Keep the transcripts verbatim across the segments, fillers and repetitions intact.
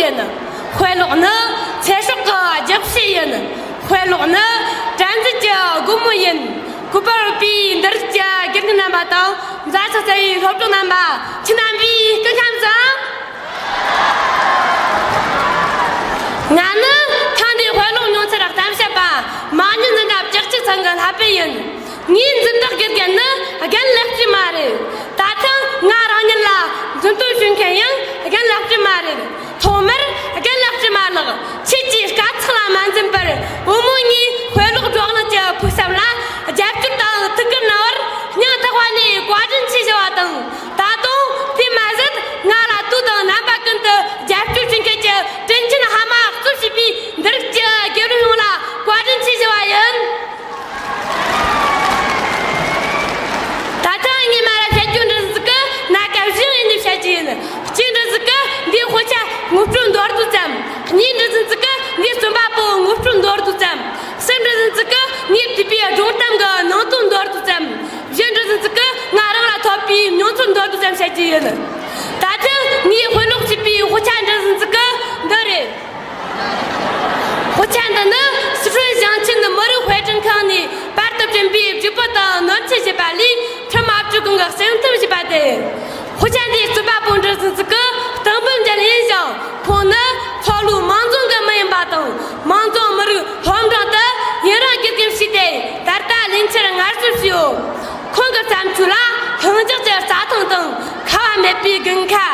ཡིན། དཔེ་ཀློག་ནི་ཚེ་སྲོག་གི་རྒྱག་ཕྱེ་ཡིན། དཔེ་ཀློག་ནི་དྲན་རྫས་ཀྱི་སྒོ་མོ་ཡིན། གུས་པར་འོས་པའི་འདི་རིགས་ཀྱི་དགེ་རྒན་རྣམ་པ་དང་མཛའ་གྲོགས་རྩ་བའི་སློབ་གྲོགས་རྣམ་པ། ཁྱེད་རྣམ་པའི་སྐུ་ཁམས་བཟང་། ང་ནི་ཐེངས་འདིའི་དཔེ་ཀློག་མྱོང་ཚོར་གཏམ་བཤད་པ་མ་ཉིན་འཛིན་གྲྭ་བཅུ་གཅིག་ཚང་གི་ལྷ་པེ་ཡིན། ངའི་འཛིན་གྲྭ་དགེ་རྒན་ནི་རྒན་ལེགས་བཅོས་མ་རེད། ད་ཐེངས་ང་རང་ཉིད་ལ་འཛིན་སྟོན་ཞུ་མཁན་ཡང་རྒན་ལེགས་བཅོས་མ་རེད། ཐོག་མར་རྒན་ལེགས་བཅོས་མ་ལགས། ཁྱེད་ཀྱི་དཀའ་ཚེགས་ལ་མ་འཛེམས་པར་བུ་མོ་ངའི་དཔེ་ཀློག་བགྲོ་གླེང་གི་ཕུགས་བསམ་ལ་རྒྱབ་སྐྱོར་དང་ཐུགས་ཁུར་གནང་བར་སྙིང་ཐག་པ་ནས་བཀའ་དྲིན་ཆེ་ཞུ་བ་དང་། ད་དུང་དེ་མ་ཟད་ང་ལ་དུས་དང་རྣམ་པ་ཀུན་ཏུ་རྒྱབ་སྐྱོར་བྱེད་མཁན་གྱི་དྲིན་ཆེན་ཕ་མ་གཙོ་བྱས་པའི་འདི་རིགས་ཀྱི་དགེ་སློབ་ཡོངས་ལ་བཀའ་དྲིན་ཆེ་ཞུ་བ་ཡིན། ད་ཐེངས་ངས་མ་ར་བཤད་རྒྱུ་འདྲ་ཟིག་གི་ན་སྐབས་བཞི་ཡིན་ནི་བཤད་རྒྱུ་ཡིན། གཅིག་འདྲ་ཟིག་གི་འདིའི་དཔེ་ཆ་ངོ་སྤྲོད་མདོར་བསྡུས་ཙམ། གཉིས་འདྲ་ཟིག་གི་འདིའི་རྩོམ་པ་པོ་ངོ་སྤྲོད་མདོར་བསྡུས་ཙམ། གསུམ་འདྲ་ཟིག་གི་ངས་བྲིས་པའི་སྒྲུང་གཏམ་གི་ནང་དོན་མདོར་བསྡུས་ཙམ། བཞི་འདྲ་ཟིག་གི་ང་རང་ལ་ཐོབ་པའི་མྱོང་ཚོར་མདོར་བསྡུས་ཙམ་བཤད་རྒྱུ་ཡིན། ད་ཐེངས་ངས་དཔེ་ཀློག་བྱས་པའི་དཔེ་ཆ་འདྲ་ཟིག་གི་འདི་རེད། དཔེ་ཆ་འདི་ནི་སི་ཁྲོན་ཞིང་ཆེན་མི་རིགས་དཔེ་སྐྲུན་ཁང་ནས་པར་དུ་བསྐྲུན་པའི་བརྗེ་པོ་དང་ནོར་འཁྲུལ་ཞེས་པ་ལས་ཁྲི་དམར་པོའི་གོང་གི་གསེར་ཐུམ་ཞེས་པ་སྟེ། དཔེ་ཆ་འདིའི་རྩོམ་པ་པོ་འདྲ་ཟིག་གི་སྟེང་འབུམ་ཅན་ཡིན་ཞིང་། ཁོང་ནི་མཚོ་ལྷོའི་མང་རྫོང་གི་མི་ཡིན་པ་དང་། མང་རྫོང་མི་རིགས་སློབ་འབྲིང་དུ་ཡུན་རིང་དགེ་རྒན་བྱས་ཏེ་ད་ལྟ་ལས་འཆར་ངལ་གསོ་བྱས་ཡོད། ཁོང་གི་བརྩམས་ཆོས་ལ་ལྷིང་འཇགས་ཀྱི་རྩྭ་ཐང་དང་། ཁ་བ་མེད་པའི་དགུན་ཁ།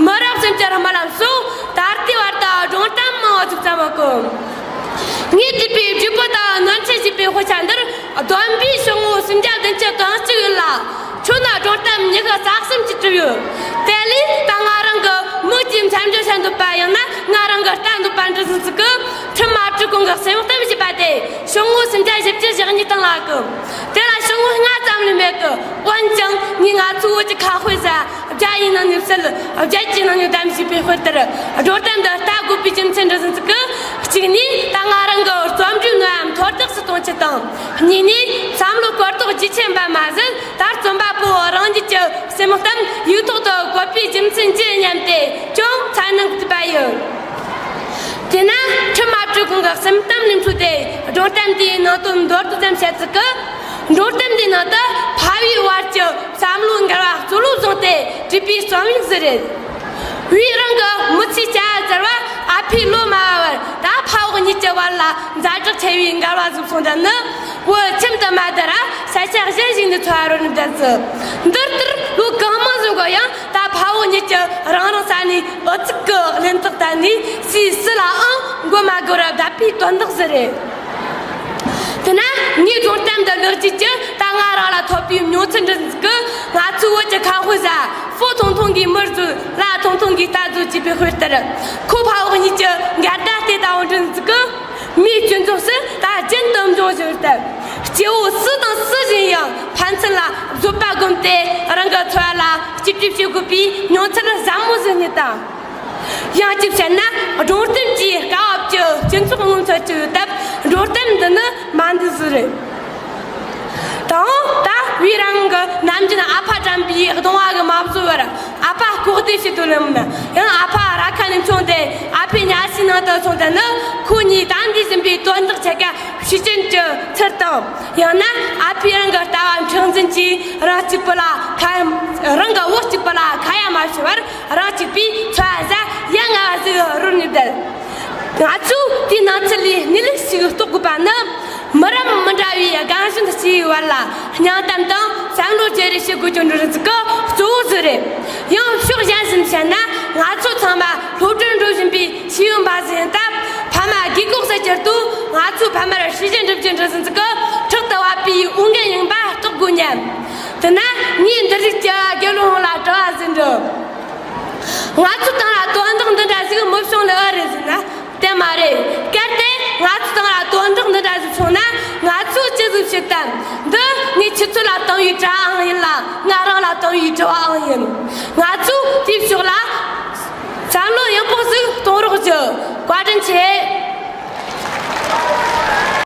མི་རབས་གསུམ་གྱི་རྨི་ལམ་སོགས་ད་ལྟའི་བར་དུ་སྒྲུང་གཏམ་མང་བོ་ཞིག་བརྩམས་ཡོད་གི། ངས་བྲིས་པའི་བརྗེ་པོ་དང་ནོར་འཁྲུལ་ཞེས་པའི་དཔེ་ཆ་འདིར་བསྡོམས་པས་ཤོག་ངོས་སུམ་བརྒྱ་བདུན་ཅུ་དོན་གཅིག་ཡོད་ལ། ཁྱོན་ནས་སྒྲུང་གཏམ་ཉི་ཤུ་རྩ་གསུམ་ཅིག་བྲིས་ཡོད། དེ་ལས་ད་ང་རང་གི་མིག་གིས་མཚམས་སྦྱོར་བྱེད་འདོད་པ་ཡང་ན་ང་རང་གིས་ལྟ་འདོད་པ་འདྲ་ཟིག་གི་ཁྲི་དམར་པོའི་གོང་གི་གསེར་ཐུམ་ཞེས་པ་དེ་ཤོག་ངོས་སུམ་བརྒྱ་བཞི་བཅུ་ཞེ་གཉིས་སྟེང་ལ་གི། དེ་ལ་ཤོག་ངོས་ལྔ་ཙམ་ལས་མེད་གི། འོན་ཀྱང་ངས་ང་ཚོའི་བོད་ཀྱི་ཁ་དཔེ་ཟ། བརྒྱ་ཡི་ནང་ནས་གསལ། བརྒྱད་ཀྱི་ནང་ནས་བདམས་ཞེས་པའི་དཔེ་ལྟར། སྒྲུང་གཏམ་འདི་ལྟ་དགོས་པའི་རྒྱུ་མཚན་འདྲ་ཟིག་གི། གཅིག་ནས་ད་ང་རང་གི་རྩོམ་འབྲིའི་ནོར་འཁྲུལ་མཐོར་འདེགས་སུ་གཏོང་ཆེད་དང་། གཉིས་ནས་བསམ་བློ་གོ་རྟོགས་རྒྱ་ཆེན་པ་མ་ཟད། ད་རྩོམ་པ་པོ་རང་ཉིད་ཀྱི་སེམས་གཏམ་ཡིག་ཐོག་ཏུ་བཀོད་པའི་རྒྱུ་མཚན་གྱིས་སྙམ་སྟེ་ཅུང་འཚར་སྣང་བྱས་པ་ཡིན། དེས་ན་ཁྲི་དམར་པོའི་གོང་གི་གསེར་ཐུམ་ལས་འཕྲོས་ཏེ་སྒྲུང་གཏམ་འདིའི་ནང་དོན་མདོར་བསྡུས་ཙམ་བཤད་ཚུལ་གི། སྒྲུང་གཏམ་འདིའི་ནང་དུ་ཕ་བུའི་བར་གྱི་བསམ་བློའི་འགལ་བ་གཙོ་བོར་བཟུང་སྟེ་བྲིས་པའི་རྩོམ་ཡིག་ཟིག་རེད། བུས་རང་གི་མི་ཚེའི་བྱ་བ་ཟེར་བ་ཨ་ཕའི་བློ་མ་བབ་པར་ད་ཕ་འོག་གཉིས་ཀྱི་བར་ལ་ཛ་དྲག་ཆེ་བའི་འགལ་བ་བཟོས་སོང་དུས་ནི། བུ་ཁྱིམ་དུ་མ་བསྡད་ར་ས་ཆ་གཞན་ཞིག་ནས་འཚོ་བ་རོལ་ནས་བསྡད་ཟིག། འདི་ལྟར་ལོ་གང་མང་ཟིན་གོ་ཡང་ད་ཕ་བུ་གཉིས་ཀྱིས་རང་རང་ས་ནས་ཨུ་ཚུགས་ཀྱིས་གླེན་རྟགས་བསྟན་ནས་སུས་སུ་ལའང་མགོ་མ་སྒུར་བར་བསྡད་པའི་དོན་དག་ཟིག་རེད། དེས་ན་ངས་སྒྲུང་གཏམ་འདི་ཀློག་རྗེས་ཀྱི་ད་ང་རང་ལ་ཐོབ་པའི་མྱོང་ཚོར་འདྲ་ཟིག་གིས། ང་ཚོའི་བོད་ཀྱི་ཁ་དཔེ་ཟ། ཕོ་ཐུང་ཐུང་གིས་མིར་བཟོད། ལ་ཐུང་ཐུང་གིས་རྟ་བཟོད་ཅེས་པའི་དཔེ་ལྟར། ཁོ་ཕ་འོག་གཉིས་ཀྱི་འགལ་ཟླ་དེ་ལྟ་བུ་འདྲ་ཟིག་གིས། མིའི་སྤྱི་ཚོགས་སུ་ད་རྒྱུན་དུ་འབྱུང་བཞིན་ཡོད་སྟབས། སྐྱེ་བོ་སུ་དང་སུ་བཞིན་ཡང་ཕན་ཚུན་ལ་བཟོད་པ་བསྒོམས་ཏེ་རང་གི་འཚོ་བ་ལ་གཅེས་སྤྲས་བྱེད་དགོས་པའི་མྱོང་ཚོར་ཟབ་མོ་ཟིག་རྙེད་དང་། ཡང་གཅིག་བཤད་ན་སྒྲུང་གཏམ་གྱི་སྐབས་ཀྱི་སྤྱི་ཚོགས་མངོན་ཚུལ་ཅིག་ཡོད་སྟབས། སྒྲུང་གཏམ་འདི་ནི་མ་འདི་ཟིག་རེད། དང་ད་བུས་རང་གི་ནམ་རྒྱུན་ཨ་ཕ་དྲན་པའི་གདུང་བ་གིས་མ་བཟོད་པར་ཨ་ཕ་ལྐོག་བསྡད་བྱེད་དུ་ལེན། ཡང་ཨ་ཕ་ར་ཁ་ནས་མཆོངས་ཏེ་ཨ་ཕའི་གཉའ་ཤིང་ནང་དུ་སོང་དུས་ནི་ཁོ་གཉིས་ད་འདས་ཟིན་པའི་དོན་དག་ཆ་ག་ཤེས་ཅན་གྱི་ཚུལ་དང་། ཡང་ན་ཨ་ཕས་རང་གི་ལྟ་བ་མཁྲེགས་འཛིན་གྱིས་རང་གཅིག་པུ་ལ་ཁ། རང་གི་བུ་གཅིག་པུ་ལ་ཁ་ཡ་མ་བྱེད་པར་རང་གཅིག་པུས་འཚོ་བ་ཟ་ཡ་ང་བ་ཟིག་རོལ་ནས་བསྡད། ང་ཚོས་དེའི་ནང་ཚུལ་ལས་གནས་ལུགས་ཤིག་རྟོགས་དགོས་པ་ནི། མི་རབས་མི་འདྲ་བའི་རྒན་གཞོན་སྤྱིའི་བར་ལ་སྙིང་གཏམ་དང་བསམ་བློ་བརྗེ་རེས་བྱེད་དགོས་རྒྱུ་འདི་ཟིག་གི་གཙོ་བོ་ཟིག་རེད། ཡང་ཕྱོགས་གཞན་ཞིག་ནས་བཤད་ན། ང་ཚོ་ཚང་མ་སློབ་གྲྭར་འགྲོ་བཞིན་པའི་ཤེས་ཡོན་པ་ཟིག་ཡིན་སྟབས། ཕ་མ་རྒས་འཁོགས་སུ་གྱུར་དུས་ང་ཚོའི་ཕ་མར་ཤེས་བྱ་འགྲུབ་རྒྱུ་འདི་ཟིག་གི་ཕྲག་ཏུ་བབས་པའི་འོས་འགན་ཡིན་པ་རྟོགས་དགོས་སྙམ། དེས་ན་ངས་འདི་རིགས་ཀྱི་དགེ་སློང་ལ་དྲི་བ་ཟིག་འདྲི། ང་ཚོའི་སྟེང་ལ་དོན་དག་འདི་འདྲ་ཟིག་མི་བྱུང་ནི་ཨེ་རེད་ཟེར་ན། དེ་མ་རེད། གལ་ཏེ་ང་ཚོའི་སྟེང་ལ་དོན་དག་འདི་འདྲ་ཟིག་བྱུང་ན་ང་ཚོས་ཅི་ཟིག་བྱེད་དམ། འདི་ངས་ཁྱེད་ཚོ་ལ་བཏང་བའི་དྲི་བའང་ཡིན་ལ། ང་རང་ལ་བཏང་བའི་དྲི་བའང་ཡིན། ང་ཚོས་དེའི་ཕྱོགས་ལ་བསམ་བློ་ཡང་པོ་ཟིག་གཏོང་རོགས་ཞུ། བཀའ་དྲིན་ཆེ།